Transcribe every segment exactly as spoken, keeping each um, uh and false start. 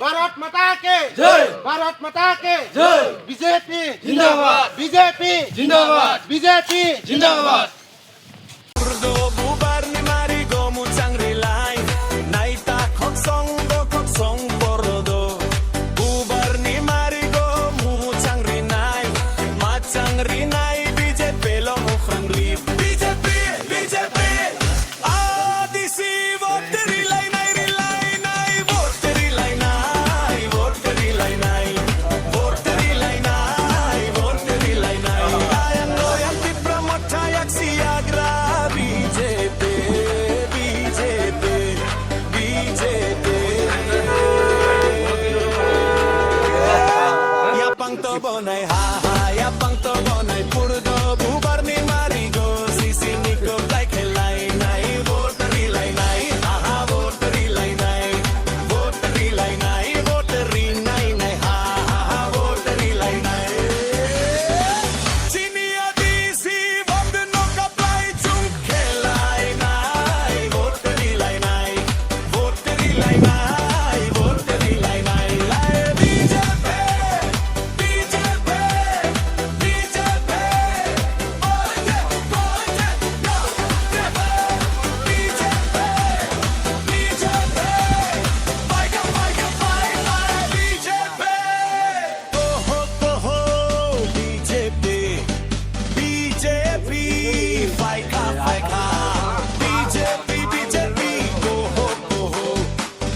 Bharat Mata ke jai! Bharat Mata ke jai! B J P jindabad! B J P jindabad! B J P jindabad! Purdo bubar ni mari go muchang rilai, nai ta khok song do khok song porodo. Bubar ni mari go muchang rinai, machang rinai, B J P lo mukhrang ri. B J P, B J P. A D C vote rilai nai, rilai nai, vote rilai nai, vote rilai nai, vote rilai nai, vote rilai nai. Ayang goyang Tipra Motha yak siyagra B J P, B J P, B J P. Yapang to bonai ha ha, yapang to bonai purdo bubar ni mari go sisi ni ko plai khelai nai, vote rilai nai, ha ha, vote rilai nai, vote rilai nai, vote ri nai nai, ha ha ha, vote rilai nai. Chini A D C vote no kaplai chung khelai nai, vote rilai nai, vote rilai nai, vote rilai nai, lai B J P, B J P, B J P.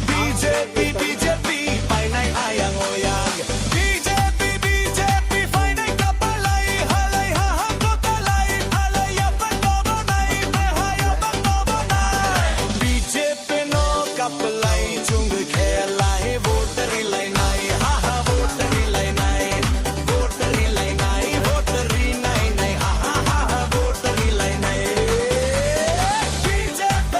B J P, B J P, painai ayang oyang. B J P, B J P, painai kapalai, halai haham kotalai, halai yapang tobonai, behai yapang tobonai. B J P no kapalai, chung khelai, vote rilai nai, ha ha, vote rilai nai, vote rilai nai, vote ri nai nai, ha ha ha ha, vote rilai nai. B J P.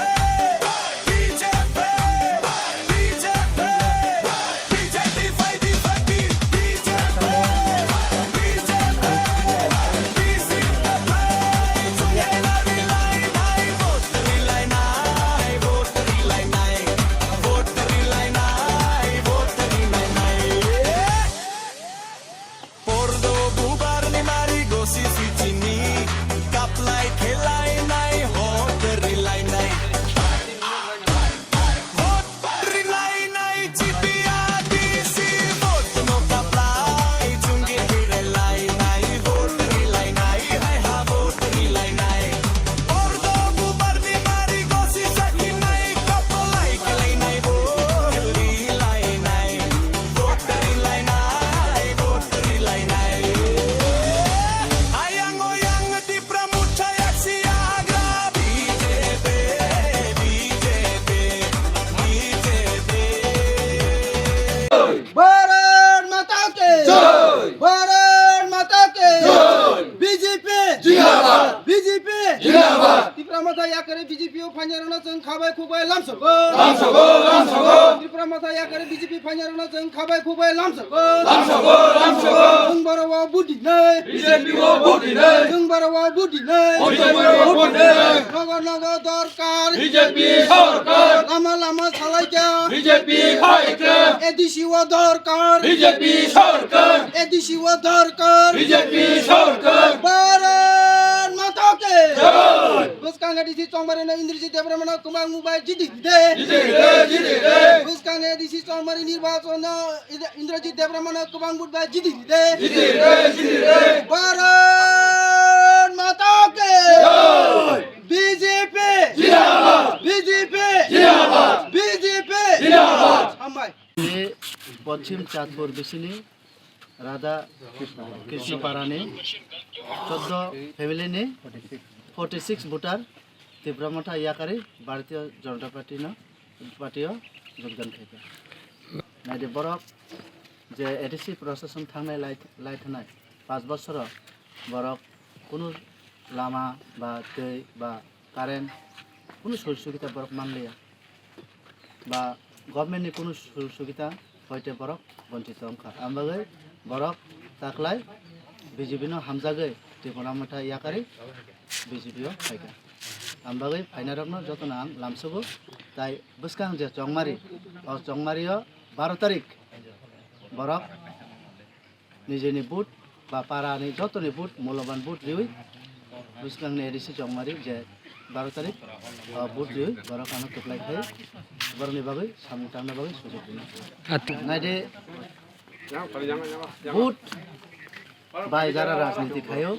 Pordo bubar ni mari gosi sichini, kaplai khelai nai, hot rilai nai. Hot rilai nai, chipia disi, hot no kaplai, chungi rilai nai, hot rilai nai, hai ha, hot rilai nai. Pordo bubar ni mari gosi sakinai, kaplai khelai nai, hot rilai nai. Ayang oyang Tipra Motha yak siyagra B J P, B J P, B J P. Bharat Mata ke jai! Bharat Mata ke jai! B J P jindabad! B J P jindabad! Tipra Motha yakari B J P o phainai rwna chwng khabai khukbai lamsogo. Lamsogo, lamsogo. Tipra Motha yakari B J P phainai rwna chwng khabai khukbai lamsogo. Lamsogo, lamsogo. Chwng borok o vote rinai. B J P o vote rinai. Chwng borok o vote rinai. B J P o vote rinai. Nogo nogo dorkar. B J P sorkar. Lama lama salaikha. B J P phaikha. A D C o dorkar. B J P sorkar. A D C o dorkar. B J P sorkar. Bharat Mata ke jai. Bwskang A D C chongmari no Indrajit Debbarma no kwbang mung bai jidi de. Jidi de, jidi de. Bwskang A D C chongmari nirbachon no Indra-, Indrajit Debbarma no kwbang vote bai jidi de. Jidi de, jidi de. Bharat Mata ke jai. B J P jindabad. B J P jindabad. B J P jindabad. Hambai. Poschim Chandpur bisini Radha Krishna Parani choddo family ni forty six voter Tipra Motha yakari Bharatiya Janata Party no, party o jogdan khaikha. Naidi borok je A D C proshashon thangnai lai, lai thanai panch bosoro borok kunu lama ba twi ba current kunu sujog subida borok manliya ba government ni kunu sujog subida hoite borok bonchito wngkha. Ang bagwi borok taklai B J P no hamjagwi Tipra Motha yakari B J P o phaikha. Ang bagwi phainai rokno jotono ang lamsogo, tai bwskang je chongmari, o chongmari o baro tarik borok nijini vote ba parani jotoni vote, muloban vote riwi bwskangni A D C Chongmari je baro tarik, o, vote riwi borok ano kwplai khai borokni bagwi samung tangna bagwi sujok rina. At- Naidi, vote bai jara rajniti khaio,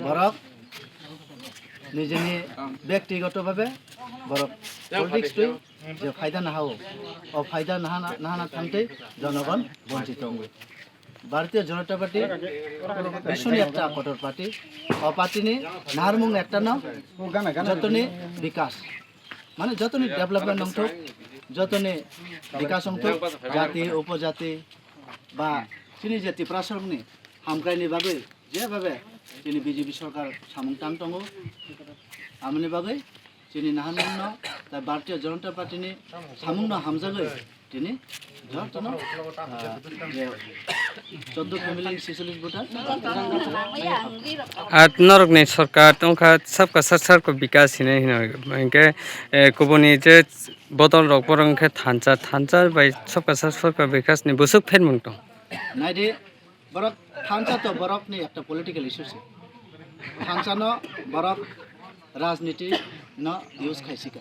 borok nijini byaktigoto bhabe borok politics twi je phaida nahao, o phaida nahana, nahana thangtwi jonogon bonchit tongo. Bharatiya Janata Party biswni ekta kotor party, o party ni naharmung ekta no, jotoni bikas, mane jotoni development wngthok, jotoni bikas wngthok, jati, upojati ba chini je Tiprasarokni hamkraini bagwi jebhabe chini B J P sorkar samung tang tongo, amoni bagwi chini naharmungno, tai Bharatiya Janata Party ni samungno hamjagwi tini jotono, ah, je choddo family, sixchollish voter. At norokni sorkar tongkha sabka sath sabka bikas hinwi hino, hinkhe, eh, kubuni je bodol rok borok hinkhe thansa, thansa bai sabka sath sabka bikas ni bwswk phermung tong. Naidi, borok thansa to borokni ekta political issue se. Thansa no borok rajniti no use khaisika.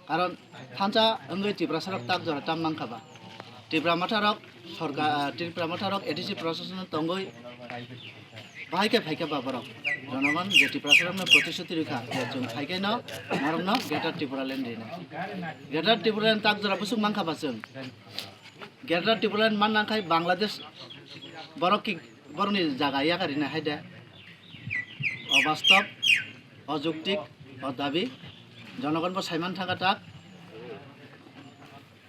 Karon thansa wngwi Tiprasarok tak jora tam mankha ba. Tipra Motha rok sorkar, Tipra Motha rok A D C procession tongwi bahai khe phaikha ba borok. Jonogon je Tiprasarokno protishuti rikha, je chwng phaikhe no norokno Greater Tipraland rina. Greater Tipraland tak jora bwswk mankha ba chwng. Greater Tipraland manna khai Bangladesh borok ki, borokni jaga yakarina hai de. Obastob, ojuktik, odabi, jonogon bo saiman thangkha tak.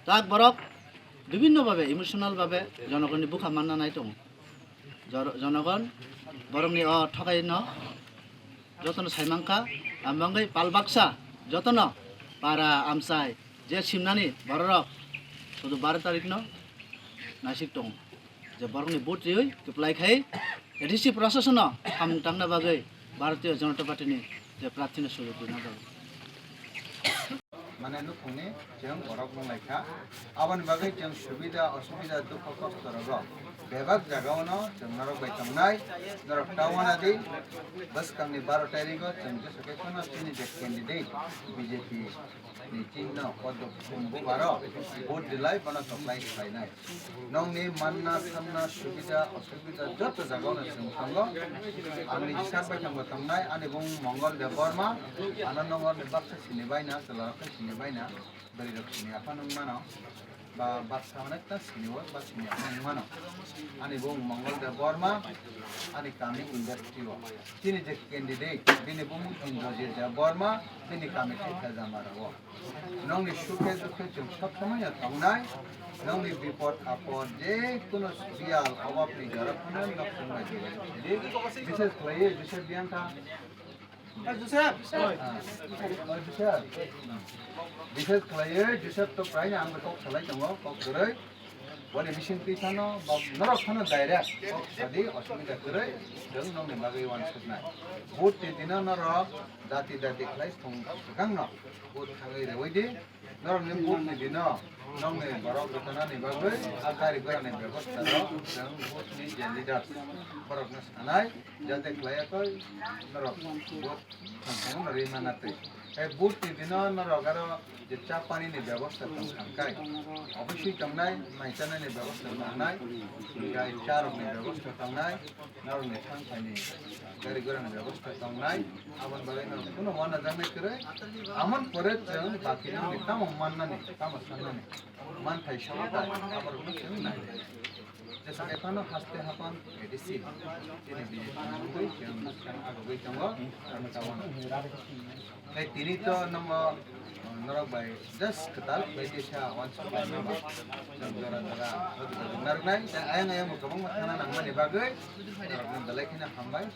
Tak borok bibinno babe, emotional babe jonogonni bukha manna nai tongo. Jor-, jonogon borokni o thokaino jotono saimankha, amo wngwi pal baksa jotono para amchai je simnani bororok sudu baro tarikno naisik tongo, je borokni vote riwi kwplai khai A D C procession-o samung tangna bagwi Bharatiya Janata Party-ni je prarthino sujok rwna bagwi. Mane nukhungni chwng borok nung lai kha. Aboni bagwi chwng subida, osubida, dukho, kosto rogo bebak jagao no chwng norok bai tongnai. Norok ta wana di, bwskangni baro tarigo chwng jesu khe phano chini je candidate B J P ni chinno Padma Kumar baro vote dilai bono toklai khlainai. Nongni manna, thanna, subida, osubida joto jagao no chwng tongo. Ani sak bai thangbo tongnai, ani bung Mongol Debbarma, ano nongor ni baksa sini baina, chwla rok khe sini baina, bwrwi rok sini aphano wng mano, ba baksa onek ta sini o, ba sini aphano wng mano. Ani bung Mongol Debbarma, ani kami industry o. Chini je candidate, bini bumung Indrajit Debbarma, bini kami khe Khejamara o. Nongni sukhe dukhe chwng sob somoi no tongnai. Nongni bipod apod je kuno biyal obab ni jora phano nok chwng bai jogajog khaidi. Bishes khlaiwi Joseph Bianka. Joseph. Ah, Joseph. Bishes khlaiwi Joseph to praino ang kok salai tongo, kok kwrwi. Boni bising twi phano, ba, norok phano direct kok sadi, osubida kwrwi, chwng nokni bagwi uansuknai. Vote ni dino norok dati dati khlai thung swkangno vote thangwi rewi di. Norokni vote ni dino nokni borok rwkhanani bagwi a gari gorani bebosta rok chwng vote ni je leaders borokno sanai, jate khlai yakoi norok vote thangthangno rwi manna twi. Tei vote ni dino norok aro je cha pani ni bebosta tong thangkai, obosui tongnai, mai chanani bebosta tongnai, tei cha rokni bebosta tongnai, norokni thang phaini gari gorani bebosta tongnai, aboni bagwi norok kuno uanajaknai kwrwi. Amon pore chwng baki nokni tamo mannani, tamo sannani manthai sabatai, aborokno chwng nai. Jesa ekhano haste hapan A D C, chini B J P ni mungwi chwng agogwi tongo, ang tabano. Tei tini to nongo, norok bai just kwtal khlai tisa uansuk laima ba. Chwng jora jora narwknai, tei ayang ayang bo kwbangma thana nangmani bagwi norokno belai kheno hambai.